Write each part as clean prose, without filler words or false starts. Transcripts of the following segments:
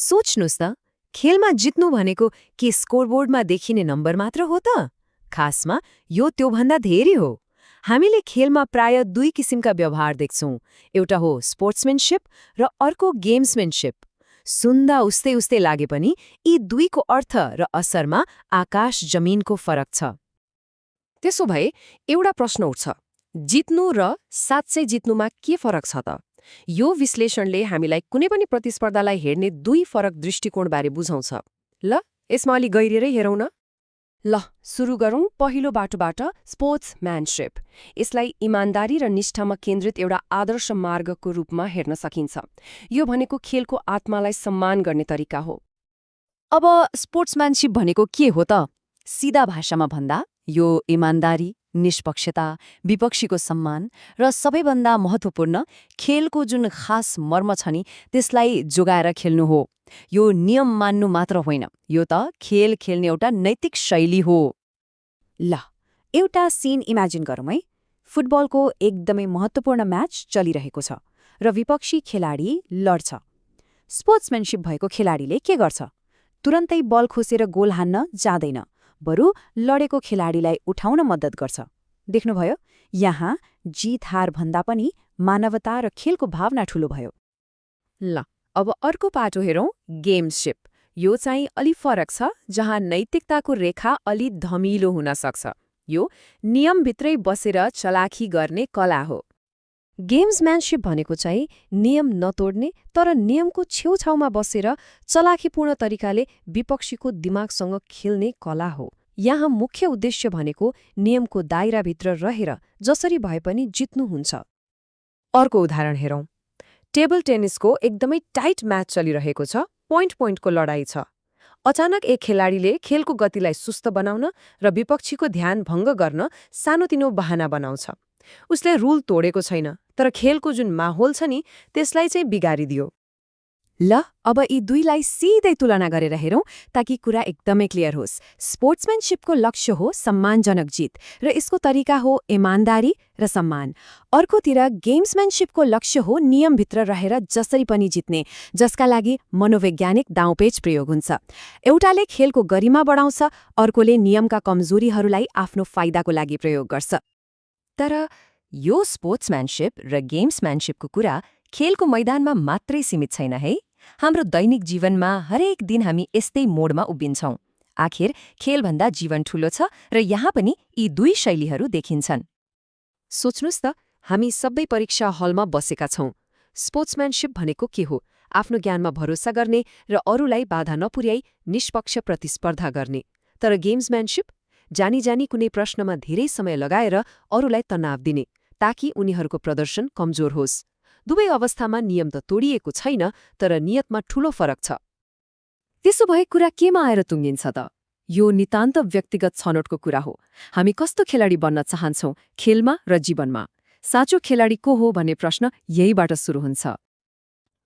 सोच्नुस् त, खेलमा जित्नु भनेको के स्कोरबोर्डमा देखिने नम्बर मात्र हो त? खासमा यो त्योभन्दा धेरै हो। हामीले खेलमा प्राय दुई किसिमका व्यवहार देख्छौं। एउटा हो स्पोर्ट्सम्यानशिप र अर्को गेम्सम्यानशिप। सुन्दा उस्तै उस्तै लागे पनि यी दुईको अर्थ र असरमा आकाश जमिनको फरक छ। त्यसो भए एउटा प्रश्न उठ्छ, जित्नु र साँच्चै जित्नुमा के फरक छ त? यो विश्लेषणले हामीलाई कुनै पनि प्रतिस्पर्धालाई हेर्ने दुई फरक दृष्टिकोणबारे बुझाउँछ। ल, यसमा अलि गहिरिएर हेरौँ न। ल, सुरु गरौँ पहिलो बाटोबाट, स्पोर्ट्सम्यानशिप। यसलाई इमान्दारी र निष्ठामा केन्द्रित एउटा आदर्श मार्गको रूपमा हेर्न सकिन्छ। यो भनेको खेलको आत्मालाई सम्मान गर्ने तरिका हो। अब स्पोर्ट्सम्यानशिप भनेको के हो त? सिधा भाषामा भन्दा यो इमान्दारी, निष्पक्षता, विपक्षीको सम्मान र सबैभन्दा महत्त्वपूर्ण खेलको जुन खास मर्म छ नि त्यसलाई जोगाएर खेल्नु हो। यो नियम मान्नु मात्र होइन, यो त खेल खेल्ने एउटा नैतिक शैली हो। ल, एउटा सिन इमेजिन गरौँ है। फुटबलको एकदमै महत्त्वपूर्ण म्याच चलिरहेको छ र विपक्षी खेलाडी लड्छ। स्पोर्ट्सम्यानशिप भएको खेलाडीले के गर्छ? तुरन्तै बल खोसेर गोल हान्न जाँदैन, बरु लडेको खेलाडीलाई उठाउन मद्दत गर्छ। देख्नुभयो, यहाँ जित हार भन्दा पनि मानवता र खेलको भावना ठूलो भयो। ल, अब अर्को पाटो हेरौँ, गेम्सशिप। यो चाहिँ अलि फरक छ, जहाँ नैतिकताको रेखा अलि धमिलो हुन सक्छ। यो नियमभित्रै बसेर चलाखी गर्ने कला हो। गेम्सम्यानशिप भनेको चाहिँ नियम नतोड्ने तर नियमको छेउछाउमा बसेर चलाखीपूर्ण तरिकाले विपक्षीको दिमागसँग खेल्ने कला हो। यहाँ मुख्य उद्देश्य भनेको नियमको दायराभित्र रहेर जसरी भए पनि जित्नु हुन्छ। अर्को उदाहरण हेरौँ। टेबल टेनिसको एकदमै टाइट म्याच चलिरहेको छ, पोइन्टको लडाईँ छ। अचानक एक खेलाडीले खेलको गतिलाई सुस्त बनाउन र विपक्षीको ध्यान भङ्ग गर्न सानोतिनो बहाना बनाउँछ। उसले रुल तोडेको छैन, तर खेलको जुन माहौल छ नि त्यसलाई चाहिँ बिगारिदियो। ल, अब यी दुईलाई सिधै तुलना गरेर हेरौँ ताकि कुरा एकदमै क्लियर होस्। स्पोर्ट्सम्यानशिपको लक्ष्य हो सम्मानजनक जित र यसको तरिका हो इमान्दारी र सम्मान। अर्कोतिर गेम्सम्यानशिपको लक्ष्य हो नियमभित्र रहेर जसरी पनि जित्ने, जसका लागि मनोवैज्ञानिक दाउपेच प्रयोग हुन्छ। एउटाले खेलको गरिमा बढाउँछ, अर्कोले नियमका कमजोरीहरूलाई आफ्नो फाइदाको लागि प्रयोग गर्छ। तर यो स्पोर्ट्सम्यानशिप र गेम्सम्यानशिपको कुरा खेलको मैदानमा मात्रै सीमित छैन है। हाम्रो दैनिक जीवनमा हरेक दिन हामी यस्तै मोडमा उभिन्छौँ। आखिर खेलभन्दा जीवन ठूलो छ र यहाँ पनि यी दुई शैलीहरू देखिन्छन्। सोच्नुस् त, हामी सबै परीक्षा हलमा बसेका छौं। स्पोर्ट्सम्यानशिप भनेको के हो? आफ्नो ज्ञानमा भरोसा गर्ने र अरूलाई बाधा नपुर्याई निष्पक्ष प्रतिस्पर्धा गर्ने। तर गेम्सम्यानशिप जानी जानी कुनै प्रश्नमा धेरै समय लगाएर अरूलाई तनाव दिने, ताकि उनीहरूको प्रदर्शन कमजोर होस्। दुवै अवस्थामा नियम त तोडिएको छैन, तर नियतमा ठूलो फरक छ। त्यसो भए कुरा केमा आएर टुङ्गिन्छ त? यो नितान्त व्यक्तिगत छनौटको कुरा हो। हामी कस्तो खेलाडी बन्न चाहन्छौँ खेलमा र जीवनमा? साँचो खेलाडी को हो भन्ने प्रश्न यहीबाट सुरु हुन्छ।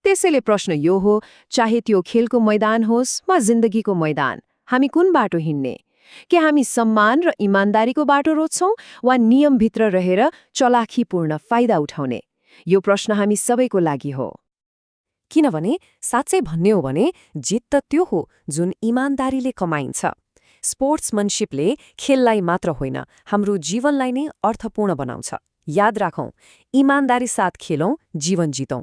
त्यसैले प्रश्न यो हो, चाहे त्यो खेलको मैदान होस् वा जिन्दगीको मैदान, हामी कुन बाटो हिँड्ने? के हामी सम्मान र इमान्दारीको बाटो रोज्छौँ वा नियमभित्र रहेर चलाखीपूर्ण फाइदा उठाउने? यो प्रश्न हामी सबैको लागि हो। किनभने साँच्चै भन्ने हो भने जित त त्यो हो जुन इमान्दारीले कमाइन्छ। स्पोर्ट्सम्यानशिपले खेललाई मात्र होइन, हाम्रो जीवनलाई नै अर्थपूर्ण बनाउँछ। याद राखौं, इमान्दारी साथ खेलौं, जीवन जितौं।